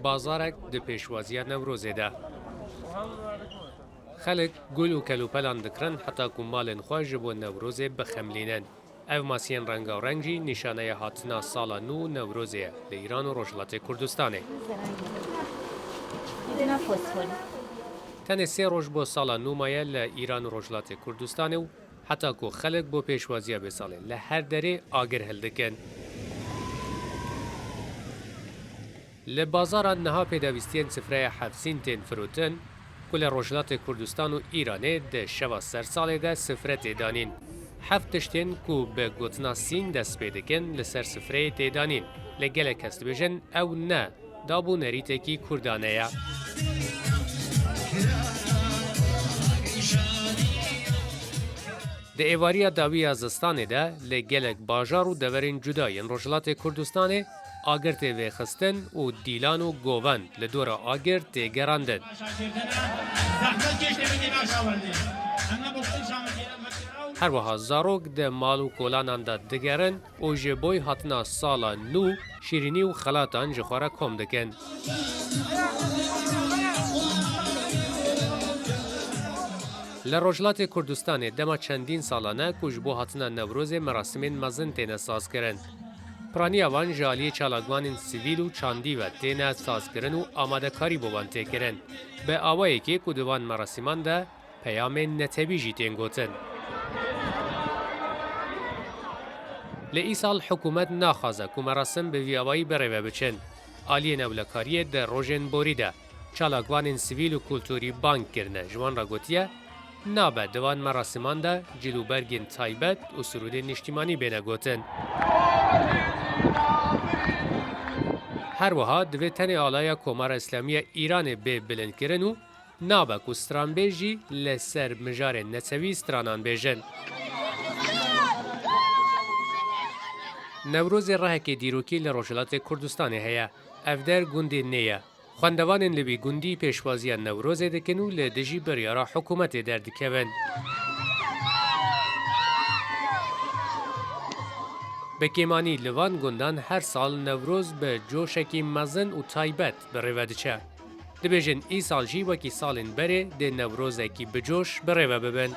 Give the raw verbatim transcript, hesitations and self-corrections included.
Bazarek di pêşwaziya Newrozê de. Xelk gul û kelûpelan dikirin heta ku malên xwe ji bo Newrozê bixemlînin. Ev masiyên rengareng jî nîşaneya hatina sala nû û Newrozê ye li Îran û Rojhilatê Kurdistanê. Tenê sê roj bo sala nû maye li Îran û Rojhilatê Kurdistanê û heta ku xelk bo pêşwaziya vê salê li her derê agir hildikin. Li bazaran niha pêdavîstiyên sifreya Hefsîn tên firotin, ku li Rojhilatê Kurdistan û Îranê di şeva sersalê de sifre tê danîn. Heft tiştên ku bi gotina sîn dest pê dikin li ser sifreyê tê danîn. Lê gelek kes dibêjin ew ne dab û nerîtekî kurdane ye. Di êvariya dawî ya zistanê de li gelek bajar û deverên cuda yên Rojhilatê Kurdistanê agir tê vêxistin û dîlan û govend li dora agir tê gerandin. Her wiha zarok di mal û kolanan de digerin û ji bo hatina sala nû şîrînî û xelatan ji xwe re kom dikin. Li Rojhilatê Kurdistanê dema çendîn salan e ku ji bo hatina Newrozê merasimên mezin têne sazkirin. Piraniya wan ji aliyê çalakvanên sivîl û çandî ve têne sazkirin û amadekarî bo wan tê kirin. Bi awayekê ku di van merasîman de peyamên netewî jî tên gotin. Lê îsal hikûmet naxwaze ku merasim bi vî awayî birêve biçin. Aliyên ewlekariyê di rojên borî de çalakvanên sivîl û kulturî bang kirine, ji wan re gotiye, nabe di van merasîman de cilûbergên taybet û sirûdên niştîmanî bêne gotin. Her wiha divê tenê alaya Komara Îslamî ya Îranê bê bilindkirin û nabe ku stranbêj jî li ser mijarên netewî stranan bêjin. Newrozê rehekê dîrokî li Rojhilatê Kurdistanê heye. Ev der gundê nê ye. Xwendevanên li wî gundî pêşwaziya Newrozê dikin û li dijî biryara hikûmetê derdikevin. Bi kêmanî li van gundan her sal Newroz bi coşekî mezin û taybet bi rê ve diçe. Dibêjin îsal jî wekî salên berê dê Newrozekî bi coş bi rê ve bibin.